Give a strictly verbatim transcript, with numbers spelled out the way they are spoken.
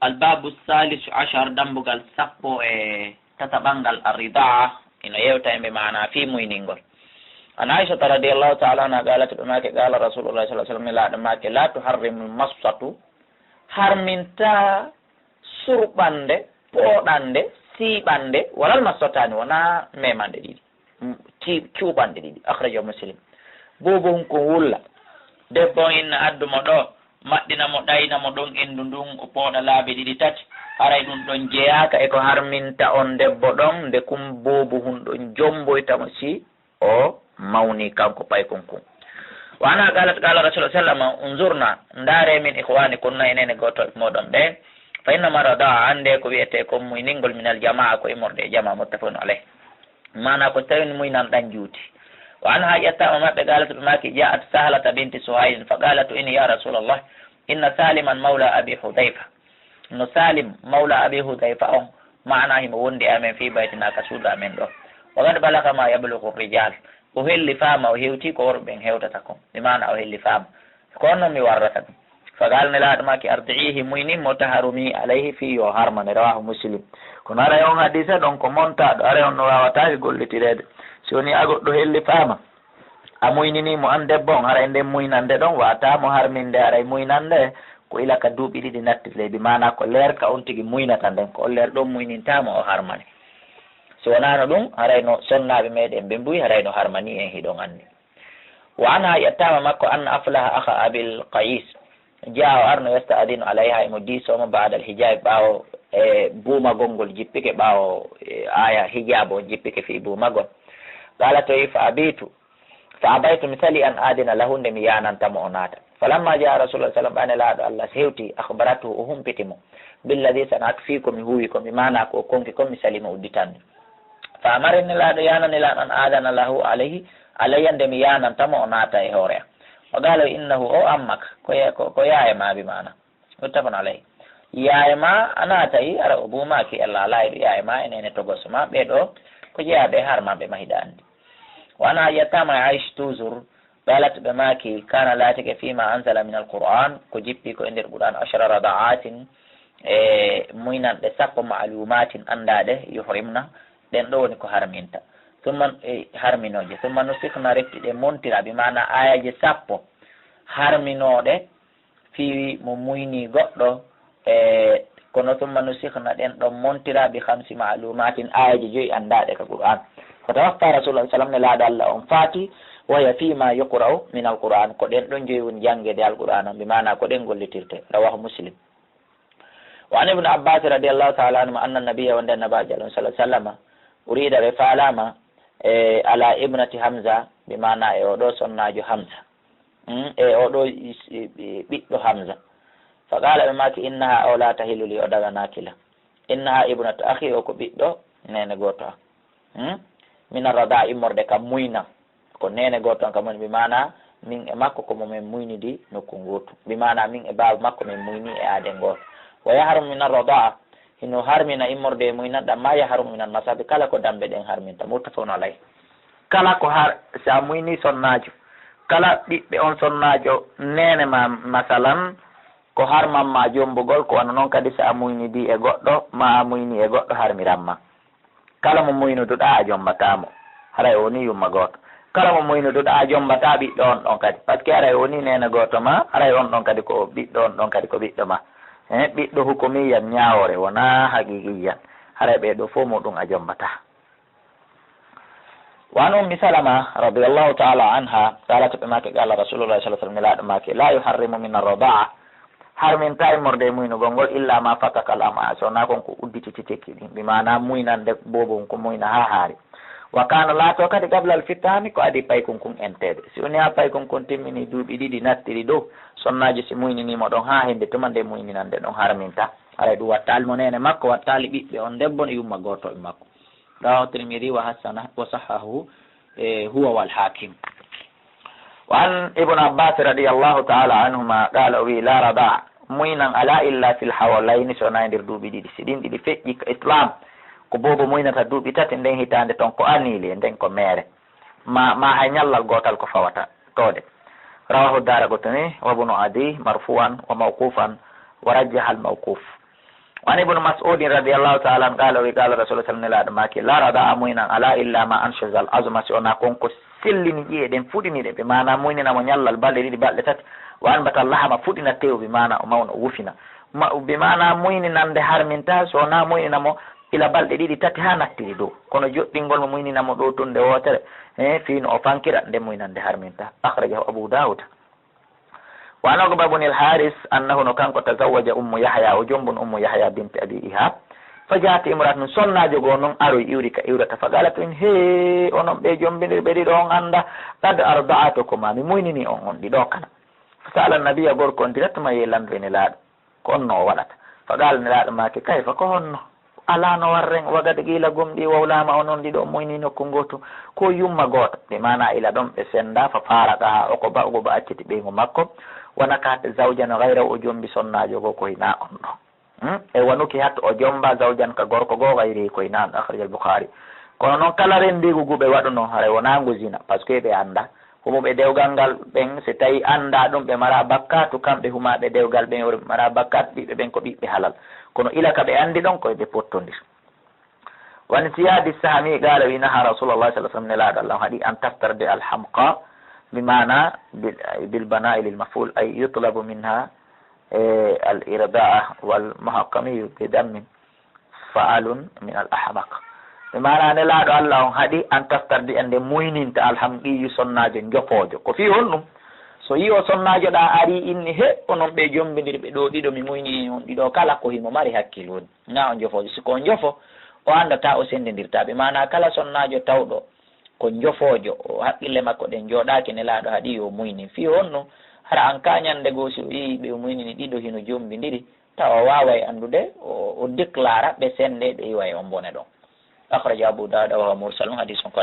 Al-baabu saalisu ashar, dambugal sappo e tataɓal ngal, ar-ridaa, ina yewta e mbe maanaa fii muyningol. An Aishata radiyallahu ta'ala anha qaalat, ɓe maaki, qaala Rasulullah sallallahu alaihi wasallam, Nelaaɗo maaki, "La tuharrimul massatu, harmintaa surɓannde, pooɗannde, siiɓannde, walal massataani, wonaa meemanɗe ɗiɗi." Mm, ci-, cuuɓanɗe ɗiɗi. Akhrajahu Muslim. Boobo hun ko wulla. Debbo on inna addu mo ɗoo, maɗɗina mo, ɗayna mo ɗon endu ndun, o pooɗa laabi ɗiɗi tati. Haray ɗun ɗon jeyaaka e ko harminta on debbo ɗon, nde kun boobo hun ɗon jomboyta mo si o mawnii kanko paykun kun. Wa anha qalat, qala Rasulullah sallallahu alaihi wasallam, unzurna, ndaaree min ikhwanikunna, e neene gooto moɗon ɓe, fa innama radaa, anndee ko wi'etee kon muyningol, minal jamaa, ko immorde e jamaa, muttafaqun alayh. Maanaa ko tawi muynanɗan juuti. Wa anha, ƴettaama maɓɓe, qaalat, ɓe maaki, jaa'at Sahlata binti Suhaylin, fa qaalat, o inni, ya Rasulallah, inna Saliman mawla Abi Hudayfa. No Salim mawla Abi Hudayfa on, maanaa himo wondi e amen fii baytina ka suudu amen ɗoo. Wa qad balagha ma yablughu rijal. O helli faama, o hewti ko worɓe ɓen hewtata kon. Bi maanaa o helli faama. Ko on non mi warrata ɗum. Fa qaala, Nelaaɗo maaki, ardi'iihi, muynin mo, tahrumi alayhi, fii yo harmane. Rawaahu Muslim. Kono haray on hadiisa ɗon ko montaaɗo, haray on no waawataake gollitireede. Si woni a goɗɗo helli faama, a muyninii mo an debbo on, haray nden muynannde ɗon wa'ataa mo harminde, haray muynannde ko ila ka duuɓi ɗiɗi natti ley, bi maanaa ko leer ka on tigi muynata nden, ko on leer ɗon muynintaa mo o harmane. Si wonaano ɗum, haray no sonnaaɓe meɗen ɓe mbuy, haray no harmanii en hiɗon anndi. Wa anha, ƴettaama makko, anna Aflaha akha Abil Qayis, jaa o arno yasta'dinu alayha, imo diisoo mo, ba'dal hijaabi, ɓaawo, e, buumagol ngol jippike, ɓaawo, e, aaya hijaabu on jippike fii buumagol. Qaalat, o wi'i, fa abitu, fa abaytu, mi sali an aadina lahu, nde mi yaananta mo o naata. Falamma jaa Rasulullah sallam, ɓay Nelaaɗo Allah hewti, akhbaratu, o humpiti mo, billadhi sana'at, fii ko mi huwi kon, bi maanaa ko o konki kon, mi sali mo udditande. Fa amarani, Nelaaɗo yaanani lan, an aadana lahu alayhi, alayya, nde mi yaananta mo o naata e hoore an. Wa qaala, innahu, o ammaka, ko ya-, ko, ko yaaya maa, bi maanaa. Muttafaqun alayhi. Yaaya maa a naatay, hara o buumaaki, Allah laayiɗo yaaya maa e neene togoso maa, ɓee ɗoo ko jeyaaɓe e harmaaɓe maa hiɗa anndi. Wa anha, ƴettaama e Aisha toujours, qaalat, ɓe maaki, kaana, laatike, fiima anzala min alquran, ko jippi ko e nder Qur'an, ashara rada'atin, e muynanɗe sappo, ma'lumatin, anndaaɗe, yuhrimna, ɗen ɗoo woni ko harminta. Summa, e, harminooje. Summa nusikhna, refti ɗe montira, bi maanaa aayaaje sappo harminooɗe fii mo muynii goɗɗo, e, kono summa nusikhna, ɗen ɗon montira, bi khamsi ma'lumatin, aayaaje joyi anndaaɗe ka Qur'an. Fa tawaffa Rasulullah sallam, Nelaaɗo Allah on faati, wa hiya fiima yuqra'u min alquran, ko ɗen ɗon joyi woni janngeede Alqur'an on, bi maanaa ko ɗen gollitirte. Rawahu Muslim. Wa an Ibn Abbas radiyallahu ta'ala anhuma anna nabiyya, wonde Annabaajo Allah sallallahu alaihi wasallam, urida, ɓe faalaama, e, ala ibnati Hamza, bi maanaa e oo ɗoo sonnaajo Hamza. Mm, e oo ɗoo is-, i-, i-, ɓiɗɗo Hamza. Fa qaala, ɓe maaki, innaha, o la tahillu li, o daganaaki lan. Innaha ibnatu akhi, o ko ɓiɗɗo neene gooto an. Hmm? Min arradaa, immorde ka muynan. Ko neene gooto an ka muyni, bi maanaa min e makko ko mo men muynidi nokku ngootu. Bi maanaa min e baaba makko men muyni e aaden gooto. Wa yahrumu min arradaa, hino harmina immorde e muynan ɗan, ma yahrumu min annasabi, kala ko dambe ɗen harminta. Muttafaqun alayh. Kala ko har-, si a muyni sonnaajo, kala ɓiɓɓe on sonnaajo neene ma, masalan, ko harman ma jombugol, ko wano non kadi si a muynidi e goɗɗo, ma a muyni e goɗɗo harmiran ma. Kala mo muynuduɗaa, a jombataa mo. Haray o wonii yumma gooto. Kala mo muynuduɗaa, a jombataa ɓiɗɗo on ɗon kadi. Parce que haray o wonii neene gooto ma, haray on ɗon kadi ko ɓiɗɗo, on ɗon kadi ko ɓiɗɗo ma. Eh, ɓiɗɗo hukumiyyan, ñaawoore, wonaa haqiqiyyan. Haray ɓee ɗoo fow muɗum a jombataa. Wa an Ummi Salama radiyallahu ta'ala anha, qalat, ɓe maaki, qala Rasulullah sallallahu alaihi wasallam, Nelaaɗo maaki, la yuharrimu min arradaa, harmintaa immorde e muynugol ngol, illa ma fataka al am'a, so wonaa kon ko udditi titi ɗin, bi maanaa muynande boobo on ko muyna haa haari. Wa kaana, laatoo kadi, qabla al fitaami, ko adii paykun kun enteede. Si wonii haa paykun kun timmini duuɓi ɗiɗi nattiri dow, sonnaajo si muynini mo ɗon haa hende tuma, nde muyninande ɗon harminta. Haray ɗum wattaali mo neene makko, wattaali ɓiɓɓe on debbo e yumma gooto e makko. Rawahu Tirmidhi wa hassana, wa sahhahu, eh, huwa wal Hakim. Wa an Ibn Abbas radiyallahu ta'ala anhuma qala, o wi, la rada, muynan ala illa fil hawlayni, so wonaa e nder duuɓi ɗiɗi. Si ɗin ɗiɗi feƴƴi ka Islam, ko boobo muynata duuɓi tati, nden hitaande ton ko anile, nden ko meere. Ma, ma hay ñallal gootal ko fawata toode. Rawahu Daraqutni wa Ibnu Adi marfu'an wa mawqufan wa rajjaha al mawquf. وعن ابن مسعود رضي الله تعالى عنه قال، wi قال رسول الله صلى الله عليه وسلم, Nelaaɗo maaki, لا رضاع, muynan alaa, إلا ما أنشز العظم, si wonaa kon ko sellini ƴi'e ɗen, fuɗini ɗe, bi maanaa muynina mo ñallal balɗe ɗiɗi, balɗe tati, وأنبت اللحم, fuɗina tew, bi maanaa o mawna, o wufina. Ma, bi maanaa muyninande harminta, si wonaa muynina mo ila balɗe ɗiɗi, tati haa nattiri dow. Kono joɗɗingol mo muynina mo ɗoo tun nde wootere, he, fii no o fankira, nde muynande harminta. أخرجه أبو داود. وعن عقبة بن الحارث أنه, no kanko, تزوج أم يحيى, o jombun Ummu Yahya bint Abi Ihab. فجاءت امرأة, sonnaajo goo non aroyi iwri ka iwrata. فقالت, in, hee, onon ɓee jombindirɓe ɗiɗo, on anndaa, قد أرضعتكما, mi muyninii on on ɗiɗo kala. فسأل النبي, gorko on directement yehi lanndii Nelaaɗo ko honno o waɗata. فقال, Nelaaɗo maaki, كيف, ko honno? Alaa no warren, وقد قيل, gomɗii wowlaama onon ɗiɗo on muynii nokku ngootu, ko yumma gooto, bi maanaa ila ɗon ɓe senndaa, ففارقها, Uqba, Uqba acciti ɓeyngu makko, ونكحت زوجا غيره, o jombi sonnaajo goo ko hinaa on ɗon. Hmm? E ونكحت, o jomba, زوجا, ka gorko goo, غيره, ko hinaa on, أخرجه البخاري. Kono non kala renndiigu ngu ɓe waɗunoo, haray wonaangu zina, parce que ɓe anndaa. Humuɓe dewgal ngal ɓen, si tawii anndaa ɗum, ɓe maraa bakkaatu, kamɓe humaaɓe dewgal ɓen, worɓe maraa bakkaatu, ɓiɓɓe ɓen ko ɓiɓɓe halal. Kono ila ka ɓe anndi ɗon, ko ɓe pottondir. وعن زياد السهمي قال, wi, نهى رسول الله صلى الله عليه وسلم, Nelaaɗo Alla on haɗi, أن تسترضع الحمقاء, bi maanaa bil, bil banaa'i lil maf'ul, ay yutlab minha, eh, al irdaa, wal muhakkamiyyu bi dammin, fa'alun min al ahmaq. Bi maanaa Nelaaɗo Alla on haɗi, أن تسترضع, nde muyninta, al hamqiyyu, sonnaajo njofoojo. Ko fii honɗum? So yi'o sonnaajo ɗaa arii inni, he, onon ɓee jombindirɓe ɗoo ɗiɗo, mi muynii on ɗiɗo kala, ko himo mari hakkil woni. Naa o njofoojo. Si ko o njofo, o anndataa, o senndindirtaa. Bi maanaa kala sonnaajo tawɗo ko njofoojo, o haqqille makko ɗen jooɗaaki, Nelaaɗo haɗi yo muynin. Fii honno? Hara an kaa ñannde goo si o yi'ii ɓe o muynini ɗiɗo hino jombindiri, tawa o waaway anndude, o, o déclara ɓe sennde, ɓe iwa e on bone ɗon. أخرجه أبو داود وهو مرسل, hadiisun ko